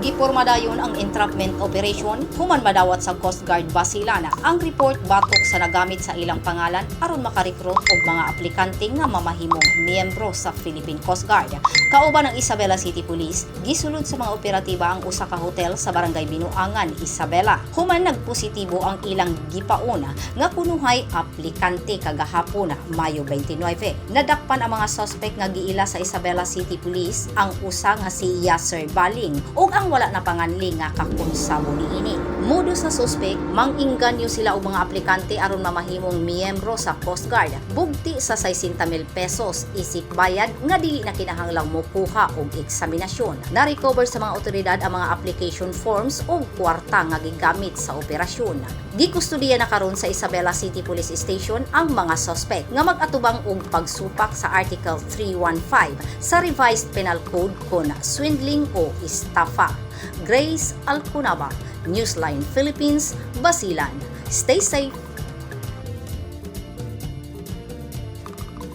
Giporma dayon ang entrapment operation human madawat sa Coast Guard Basilan ang report batok sa nagamit sa ilang pangalan aron makarekrut og mga aplikante nga mamahimong miyembro sa Philippine Coast Guard. Kauban ang Isabela City Police, gisulod sa mga operatiba ang usa ka hotel sa Barangay Binuangan, Isabela. Human nagpositibo ang ilang gipauna nga kunuhay aplikante kagahapon, Mayo 29. Nadakpan ang mga suspect nga giila sa Isabela City Police, ang usa nga si Yasser Baling ug ang wala na panganli nga kakonsabo niini. Modus sa suspect, mang-inganyo sila og mga aplikante aron mamahimong miyembro sa Coast Guard. Bugti sa 60,000 pesos isip bayad nga dili na kinahanglang mokuha og eksaminasyon. Na-recover sa mga otoridad ang mga application forms ug kwarta nga gigamit sa operasyon. Gikustudiya na karon sa Isabela City Police Station ang mga suspect nga mag-atubang og pagsupak sa Article 315 sa Revised Penal Code kon swindling o estafa. Grace Alcunaba, Newsline Philippines, Basilan. Stay safe.